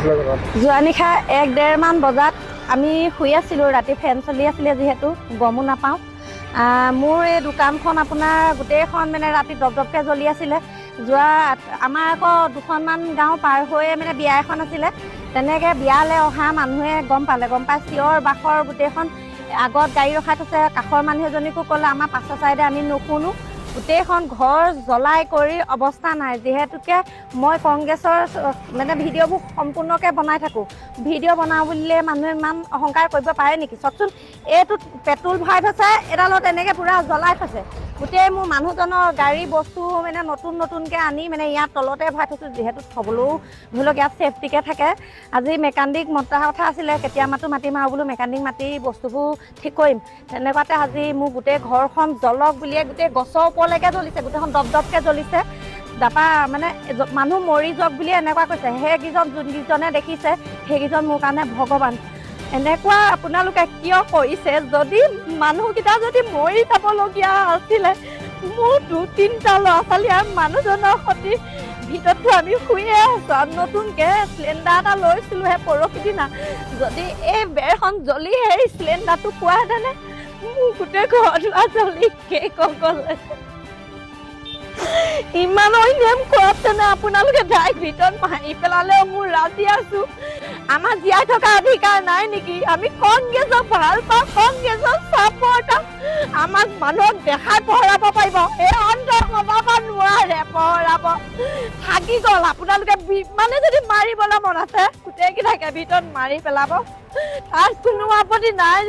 হৈছিলে জনাব। যোৱা নিশা 1-1:30মান বজাত আমি শুই আছিলোঁ। ৰাতি ফেন চলি আছিলে যিহেতু গমো নাপাওঁ। মোৰ এই দোকানখন আপোনাৰ গোটেইখন মানে ৰাতি দপদপকৈ জ্বলি আছিলে। যোৱা আমাৰ আকৌ দুখনমান গাঁও পাৰ হৈয়ে মানে বিয়া এখন আছিলে। তেনেকৈ বিয়ালৈ অহা মানুহে গম পালে, গম পাই চিঞৰ বাখৰ গোটেইখন আগত গাড়ী ৰখাই থৈছে। কাষৰ মানুহ এজনীকো ক'লে, আমাৰ পাছৰ চাইডে আমি নুশুনো। গোটেইখন ঘৰ জ্বলাই কৰি অৱস্থা নাই। যিহেতুকে মই কংগ্ৰেছৰ মানে ভিডিঅ'বোৰ সম্পূৰ্ণকৈ বনাই থাকোঁ। ভিডিঅ' বনাওঁ বুলিলে মানুহে ইমান অহংকাৰ কৰিব পাৰে নেকি? চাওকচোন, এইটোত পেট্ৰল ভৰাই থৈছে, এডালত এনেকৈ পূৰা জ্বলাই থৈছে। গোটেই মোৰ মানুহজনৰ গাড়ী বস্তু মানে নতুন নতুনকৈ আনি মানে ইয়াত তলতে ভৰাই থৈছোঁ, যিহেতু থ'বলৈও ধৰি লওক ইয়াত ছেফটিকৈ থাকে। আজি মেকানিক মতা কথা আছিলে, কেতিয়া মাতো মাতিম আৰু বোলো মেকানিক মাতি বস্তুবোৰ ঠিক কৰিম। তেনেকুৱাতে আজি মোৰ গোটেই ঘৰখন জ্বলক বুলিয়ে গোটেই গছৰ ওপৰলৈকে জ্বলিছে, গোটেইখন দপদপকৈ জ্বলিছে। তাৰপৰা মানে মানুহ মৰি যাওক বুলিয়ে এনেকুৱা কৈছে। সেইকেইজন যোনকেইজনে দেখিছে সেইকেইজন মোৰ কাৰণে ভগৱান। এনেকুৱা আপোনালোকে কিয় কৰিছে? যদি মানুহকেইটা যদি মৰি যাবলগীয়া আছিলে, মোৰ 2-3টা ল'ৰা ছোৱালী আৰু মানুহজনৰ সৈতে ভিতৰততো আমি শুইয়ে আছোঁ আৰু নতুনকৈ চিলিণ্ডাৰ এটা লৈছিলোঁহে পৰহি দিনা। যদি এই বেৰখন জ্বলি সেই চিলিণ্ডাৰটো পোৱাহেঁতেনে মোৰ গোটেই ঘৰ দুৱাৰ জ্বলি শেষ হৈ গ'ল। ইমান অন্যায় কৰাতেনে আপোনালোকে ডাইৰেক্ট ভিতৰত মাৰি পেলালেও মোৰ ৰাজি আছো। আমাৰ জীয়াই থকা অধিকাৰ নাই নেকি? আমি কংগ্ৰেছক ভাল পাওঁ, কংগ্ৰেছক চাপৰ্টাৰ। আমাক মানুহক দেখাই পহৰাব পাৰিব, এই অন্তৰ কমাব নোৱাৰে পহৰাব। থাকি গ'ল আপোনালোকে মানে যদি মাৰিবলৈ মন আছে গোটেইকেইটাকে ভিতৰত মাৰি পেলাব, তাত কোনো আপত্তি নাই।